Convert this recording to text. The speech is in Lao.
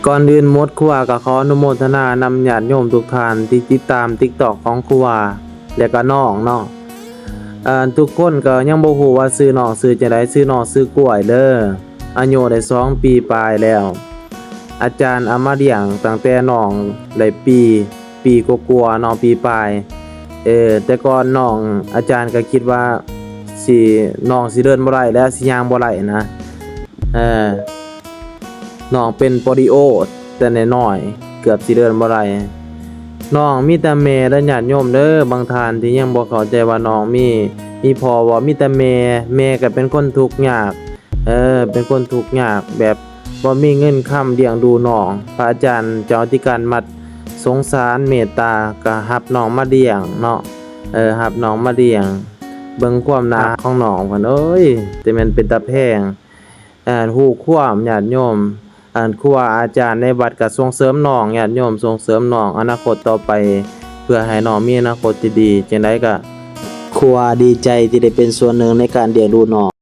ກ່ອນອື່ນໝົດ ຄູວາກໍຂໍອະນຸໂມທະນານຳຍາດໂຍມທຸກທ່ານທີ່ຕິດຕາມ TikTok ຂອງຄູວາ ແລະກໍນ້ອງເນາະ. ເອີ ທຸກຄົນກໍຍັງບໍ່ຮູ້ວ່າຊື່ນ້ອງຊື່ຈັ່ງໃດ, ຊື່ນ້ອງຊື່ກ້ວຍເດີ. ອາຍຸໄດ້ສອງປີປາຍແລ້ວ. ອາຈານເອົາມາລ້ຽງຕັ້ງແຕ່ນ້ອງໄດ້ປີ ປີກວ່າໆເນາະ, ປີປາຍ. ເອີ ແຕ່ກ່ອນນ້ອງ ອາຈານກໍຄິດວ່າຊິ ນ້ອງຊິເດີນບໍ່ໄດ້ແລ້ວ, ຊິຍ່າງບໍ່ໄດ້ນະ. ເອີ ນ້ອງເປັນໂປລິໂອແຕ່ນ້ອຍໆ, ເກືອບຊິເດີນບໍ່ໄດ້. ນ້ອງມີແຕ່ແມ່ເດີຍາດໂຍມເດີ. ບາງທ່ານທີ່ຍັງບໍ່ເຂົ້າໃຈວ່ານ້ອງມີ ມີພໍ່ບໍ່, ມີແຕ່ແມ່. ແມ່ກໍເປັນຄົນທຸກຍາກ, ເອີ ເປັນຄົນທຸກຍາກ ແບບບໍ່ມີເງິນຄຳລ້ຽງດູນ້ອງ. ພະອາຈານເຈົ້າອະທິການວັດສົງສານເມດຕາ ກໍຮັບນ້ອງມາລ້ຽງເນາະ, ເອີ ຮັບນ້ອງມາລ້ຽງ. ເບິ່ງຄວາມໜ້າຮັກຂອງນ້ອງເພິ່ນເອີຍ, ແຕ່ແມ່ນເປັນຕາແພງ. ເອີ ຮູ້ຄວາມຍາດໂຍມ, ອັນຄູບາອາຈານໃນວັດກໍສົ່ງເສີມນ້ອງຍາດໂຍມ, ສົ່ງເສີມນ້ອງອະນາຄົດຕໍ່ໄປ ເພື່ອໃຫ້ນ້ອງມີອະນາຄົດທີ່ດີ. ຈັ່ງໃດກໍ ຄູບາດີໃຈທີ່ໄດ້ເປັນສ່ວນໜຶ່ງໃນການລ້ຽງດູນ້ອງ.